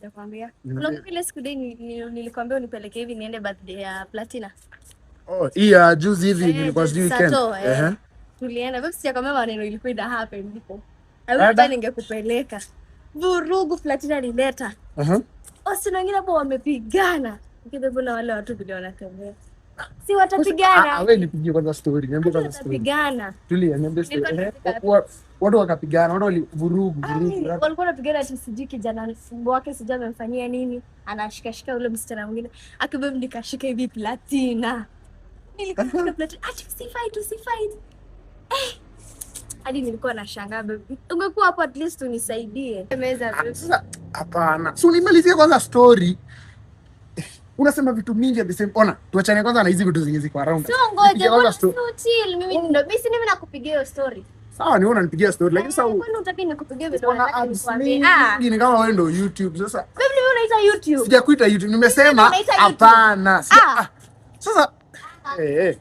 Sijakwambia. Niambie. Unakumbuka ile siku day nilikwambia unipeleke hivi niende birthday ya Platina? Oh, hii ya juzi hivi Eh, nilikuwa sijui juzi weekend. Sato, eh. Ehe. Tulienda. Babe, sijakwambia maneno ilikuwa ina happen ndipo. Ada. Hata ningekupeleka. Vurugu Platina alileta. Wasichana wengine hapo wamepigana. Babe, na wale watu vile wanatembea. Si Ah, watapigana. ah, wewe nipigie kwanza story. Niambie Watu kwanza story. watapigana. Tulia, niambie story. Nilikuwa nimefika Watu wakapigana, watu wali vurugu, Ai, vurugu. walikuwa wanapigana ati sijui kijana wake sijui amemfanyia nini, anashikashika ule msichana mwingine. Akibabe, nikashika hivi Platina. Nilikuwa nashika Platina. Ati usifight, usifight. Eh. Hadi nilikuwa nashangaa, babe. Ungekuwa hapo at least unisaidie. Meza, babe. Sasa hapana. So nimalizie kwanza story. Unasema vitu mingi at the same. Ona, tuachane kwanza na hizi vitu zenye ziko around. So ngoja, Nipigie kwanza mbona si chill? Mimi ndo mimi, si mimi nakupigia hiyo story. Sawa, ni wewe unanipigia story, lakini sasa Eh, kwani hutaki nikupigie vitu uko na unataka ads nikuambie? Ah, mingi, ni kama wewe ndo YouTube. Sasa babe, ni wewe unaita YouTube. Sijakuita YouTube, nimesema Unaita YouTube. hapana. Ah. Ah, sasa eh, eh.